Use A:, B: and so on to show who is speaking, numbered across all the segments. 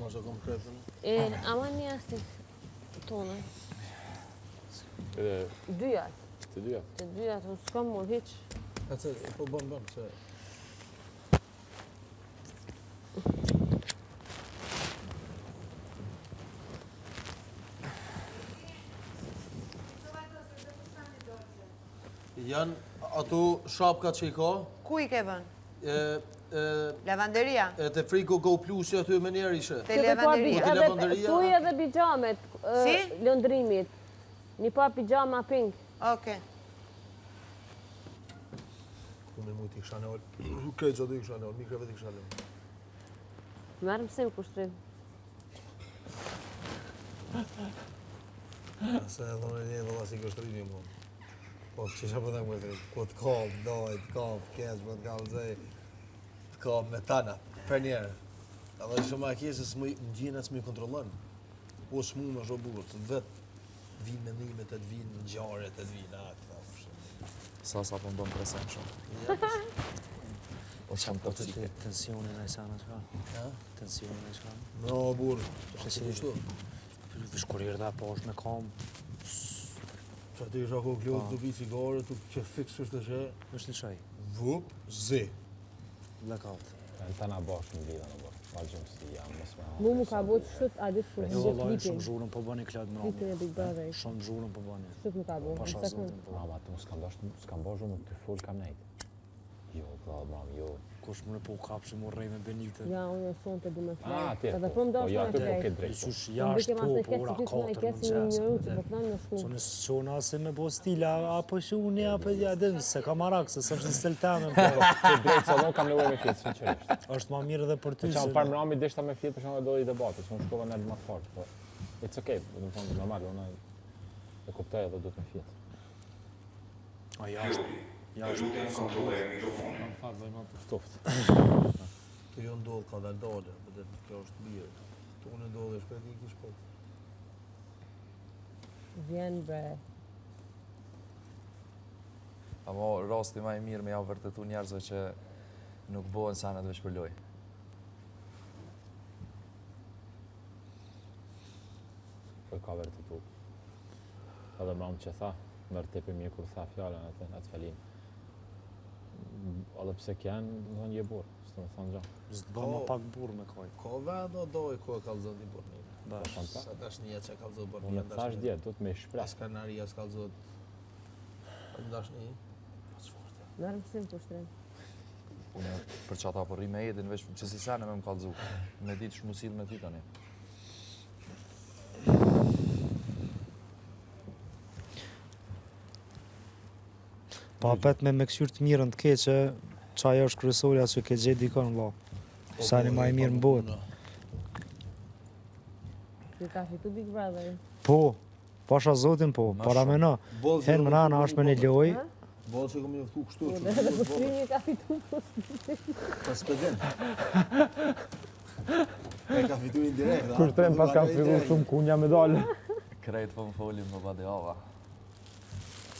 A: është kom krepën.
B: E, ama një astik tonë.
C: Edhe
B: Dyjat.
C: të dyjat.
B: Të dyjat, unë s'kam mund hiq.
A: A se, po bën, bën, se... Janë ato shapkat që i ka,
D: Ku i ke vënë?
A: e, e,
D: Lavanderia?
A: e te frigo Go Plus aty me njerë ishe.
D: Te
B: Kjo të pa
D: lavanderia.
A: Po, te
B: edhe,
A: lavanderia.
B: thuj edhe pijamet, e,
D: Si?
B: lëndrimit. Një pa pijama pink.
D: Okej.
A: Ku me mujt i kisha nalë, krejt që aty i kisha nalë, mikreve i kisha nalë.
B: Merë mësim kushtrim.
A: Se e thonë një vëlla si kështrimi mu. Po, që që po them kështrim, ku të kap, doj, të kap, keq, po të kap, zej, të kap me tana, për njerë. Edhe shumë ma keq se s'më ndjenat s'më i kontrollon. Po s'mu më shumë bukur, të vetë vinë mendimet, të vinë ngjarjet, të vinë atë, tha,
E: Sa sa po më bën presion shumë.
C: Po
E: Jam
F: Po të
E: toksike.
F: të tensionin e sana çka?
A: Ha?
F: Tensionin e çka?
A: No, burr,
F: Se
A: si
F: si-
A: kështu.
F: Vish kur erdha po është me kam,
A: Që aty isha ku klot, tu pi cigare, tu që fiks është që
F: është lëshoj.
A: vup, zi.
F: Blackout.
C: Janë të na bashkë në lidhën, o bërë. Pa gjymësia, mos me
B: Mu mu ka bo qështu a ditë kur
F: Jo
B: humbë
F: valla,
B: klipin.
F: shumë zhurëm po bëni Klod
B: Klipin e
F: mbrami.
B: Big Brother.
F: Shumë zhurëm po bëni.
B: Qështu më ka bo,
F: Pasha
B: në sekund.
F: zotin po.
C: Mama, të mos kam dashtë, s'kam bo zhurmë, të fol kam nejt. Jo, vlla, mam, jo.
F: Kush më në po u kapshi mu rrej me Benitën.
B: Ja, unë sonte du me
C: Ah,
B: flejt.
C: atje.
B: Edhe
C: po.
B: po më
C: Po,
B: dashtë
C: jo,
B: me
C: aty po
B: flejt.
C: ke drejt. po.
F: Qysh
B: Unë
F: jashtë
B: bëjke
F: po,
B: mas në
F: po
B: keq,
F: ora
B: si gjithë në
F: 4
B: keq,
F: në
B: si një
F: mëngjes.
B: njëru që
F: po
B: po kënan në shku.
F: So në s'qona se me bo stila, apo shuni, apo ja, dhe, se ka marak, se s'është në stil temën, po
C: Ke drejt, se unë kam nevojë me fjetë, sinqerisht.
F: është ma mirë edhe për ty.
C: Po që
F: se-
C: parë mrami deshta me fjetë, për shembull doli debati, se unë shkova në më fort, po it's okay, do të thonë normal, unë e kuptoj edhe duhet me fjetë.
F: A jashtë, jashtë.
C: Kam fat dhe më të ftohtë.
A: Të jo ndodh ka dalë dale, po dhe kjo është mirë. Të unë ndodh e shpejt i shpejt.
B: Vjen bre.
E: Amo rasti ma i mirë me ja vërtetu njerëzve që nuk bëhen senet veç për lojë.
C: Po ka vërtetu. Edhe mram që tha, merr tepër mirë kur tha fjalën atë, atë fjalin. Edhe pse kënë, do të thonë je burr, s'do të thonë gjë.
F: S'të bë më pak burr me kajt.
A: Ka vend o doj ku e kallzon ti burrnin.
F: Bash.
C: Po,
A: Sa dashnia që kallzon
C: Unë
A: burrnin.
C: të thash dje, duhet me shpreh.
A: As kanaria s'kallzon. Dashni. Po çfarë?
B: Merë mësim kushtrim.
E: Unë për që ata po rri me Edin, veç që si sene me më kallzu. Me ditë shmu sill me ty tani.
F: Pa apet me me kqyr të mirën të keqe, qa ajo është kryesorja që ke gjetë dikon valla.
A: Po,
F: Sa një ma i mirë në botë.
B: Ju ka fitu Big Brother.
F: Po, pasha zotin po,
E: Ma
F: para
E: shumë.
F: meno.
A: Boll që
F: Herë më nana është me një lojë,
B: Ha?
A: Boll që kam njoftu kështu,
B: Po,
A: që
B: Edhe
A: boll, boll.
B: kushtrimi ka fitu
A: Pa s'pedin. E ka fitu indirekt, a?
C: Kushtrim pas kam fillu shumë kunja me dalë.
E: Krejt po më folim më badihava.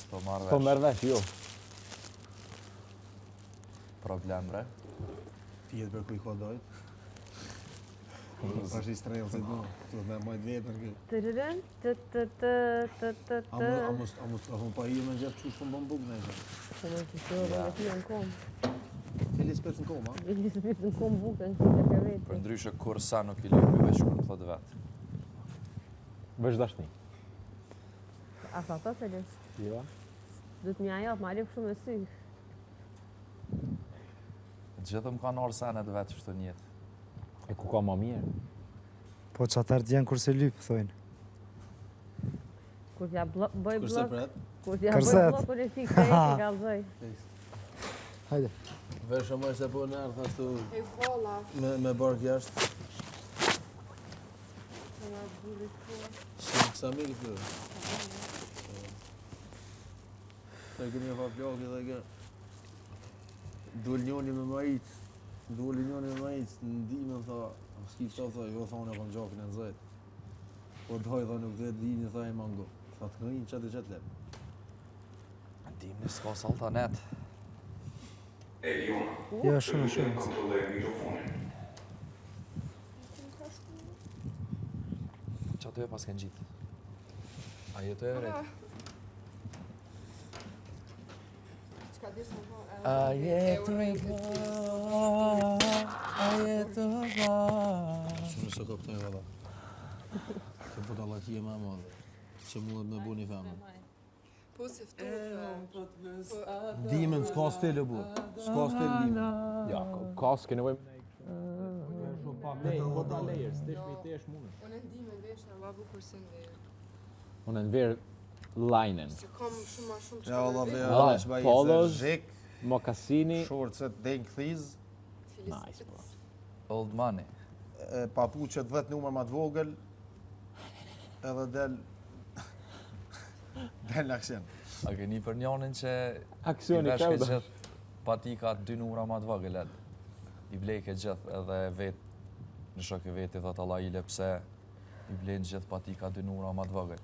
E: S'po marr
C: Po
E: vesh.
C: merr vesh, jo.
E: Problem bre.
A: Pijet për kuj ka dojt. Pash i strellë se do, duhet me majt vetën kë.
B: Tërërën, të të të të të
A: A
B: të.
A: mo, a mos, a mos, a mos pa i me gjithë qysh po bën bukë në gjë.
B: Po më të shoh, me ti në kom.
A: Fili spec në koma.
B: Vili spec në kom bukën, si të
E: Për
B: këreti.
E: ndryshe kur sa nuk i lypi veç kur më thot vet.
C: Veç dashni.
B: A sa ta se lesh?
C: Jo.
B: Do të mja jap, ma lep shumë me sy.
E: Gjithë më kanë orë senet vet kështu në jetë.
C: E ku ka ma mirë?
F: po që atër t'jen kur se lyp, thojnë.
B: Kur t'ja blo- bëj
A: Kur se
B: blok,
A: pret,
B: kur t'ja bëj
F: Kërset.
B: blokun e fikse, e ti kallzoj.
F: Hajde.
A: vesh e maj se po nërë, thashtu
G: E valla,
A: me, me bark jashtë.
G: në burrit po.
A: Shumë kësa mirë këtu. Se kemi pa plaki dhe kë. Dul njoni me maicë, doli njoni me maicë, në ndimën tha, s'ki ftohtë, tha, jo tha, unë e kom gjakin e nxehtë. Po doj, tha, nuk dhe dini, tha, e mango. Tha, të kënjë, qatë e qatë lep.
E: Dimni s'ka saltanet.
H: Eliona,
F: Jo, shumë,
H: lutem
F: shumë.
H: kontrolloj mikrofonin.
E: Aty e pas ke ngjitë. A jetu e vrejt?
G: Çka dish më po?
E: A jetu e A jetu e
A: Shumë se kuptoj valla. Të budallaki e ma e madhe. Që mundet me bu një femër.
G: Po se ftohtë.
A: Dimën s'ka stil e bu. S'ka stil dimën.
C: Ja, ka s'ke nevojë me Ne, po ta layers, tesh me tesh mundën.
G: Unë ndihmën veshna ma bukur se në verë.
C: Unë në verë linen,
G: Se kam shumë ma shumë
A: Ja valla
G: me
A: vera
C: Valla,
A: që ba
C: polos.
A: zhik,
C: mokasini,
A: shortset deri në kthiz,
C: nice bro.
E: Old money.
A: e, papuqet 10 numër ma të vogël, edhe del del në aksion.
E: A ke një për njonin që i
C: Aksioni
E: veshke
C: kauda.
E: gjithë patika dy numra ma të vogël, ed. I blejke gjithë edhe vet në shok e veti thot Allah ile pse i blen gjithë patika dy numra ma të vogël.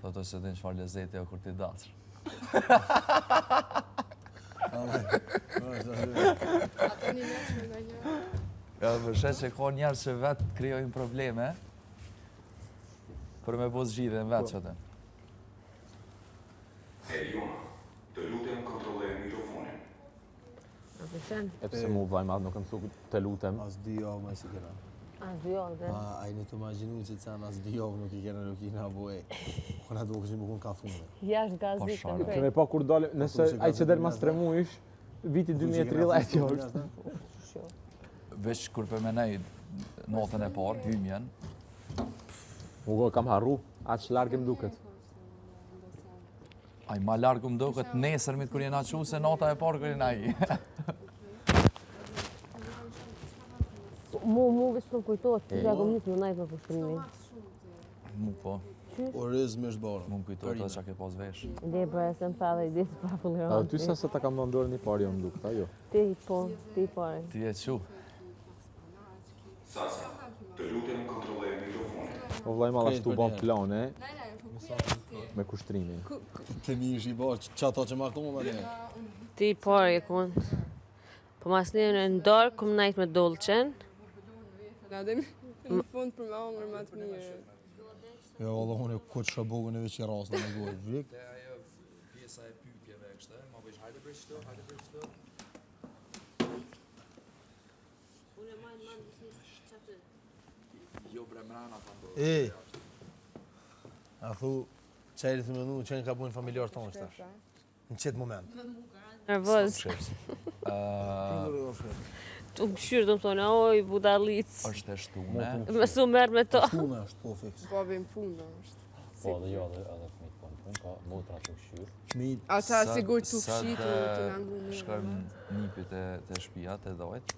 E: Thotë se din çfarë lezeti o kur ti dash.
G: Ato një neqme nga një.
E: Edhe më sheh që ka njerëz që vetë krijojnë probleme për me bo zgjidhjen vetë që të.
D: Eriona, të lutem kontrolloje mikrofonin.
B: A pëlqen?
C: E pse mu vllai madh nuk më thu të lutem.
A: As dy javë më si kena.
B: As dy javë, bre.
A: Ma, ai në të imagjinu që të as dy javë nuk i kena, nuk i kena bo e. Po na duhet kishim bukun ka fundi.
B: Jashtë gazit
E: Po,
B: të
E: shara.
B: krejt.
C: Kemi pa kur dalim, nëse
A: që
C: ai që del mas
A: gazit
C: 3 muajsh, viti 2030 jo është.
E: Veç kur për menej notën e parë, hymjen,
C: Ugo kam harru, aq larg më duket.
E: ai ma larg më duket nesërmit kur jena qu se nata e parë kur jena i.
B: Mu, mu veç më kujtohet, që ja kom nisë më najt me kushtrimin.
E: Mu po,
A: Orizmi është barë.
E: mu më kujtohet edhe çka ke pas vesh.
B: Dhe bre, se më tha dhe i ditë pa
C: Edhe
B: fullirante.
C: ty sa se ta kam dhënë dorën i pari jo më duket, ajo.
B: Ti po, ti pari.
E: Ti e qu.
D: Sasa, të lutem kontrolloje mikrofonin.
C: O vllai madh
A: Krejt
C: ashtu
A: për
C: bën
A: njerë.
C: plane
G: Nej, nej, po ku je ti?
C: me kushtrimin.
A: Të mi ish i barë, që ato që ma komë, atë.
B: Ti pari e kun. Po mas një në ndorë, kum najt me dolqen.
G: Na dhe në fund për me hongër ma të mirë.
A: Jo, valla, unë e ku të shëbogën e veç i rasë në me gojë. Vik,
E: Te ajo pjesa e pyetjeve kështu, ma bëj hajde bre çto, hajde bre çto. Jo bre mrena pa ndodh.
A: E, a thu, që e të mendu, që në ka bujnë familjar tonë është tash. Në qëtë moment.
B: Nervoz. Tu më këshyrë, do më thonë, oj, budallic.
E: Është e shtune.
B: Me su merr me to.
A: Puna është, po fiks.
G: Babi në punë është.
C: Po, edhe jo, edhe edhe fëmijët po në punë, po motra të këshyrë.
A: Fëmijët,
G: Ata
E: Sot-
G: sigur të
E: sot,
G: fshi të
E: e,
G: të nangu mirë.
E: Shkojmë nipit e te shtëpia te dojt.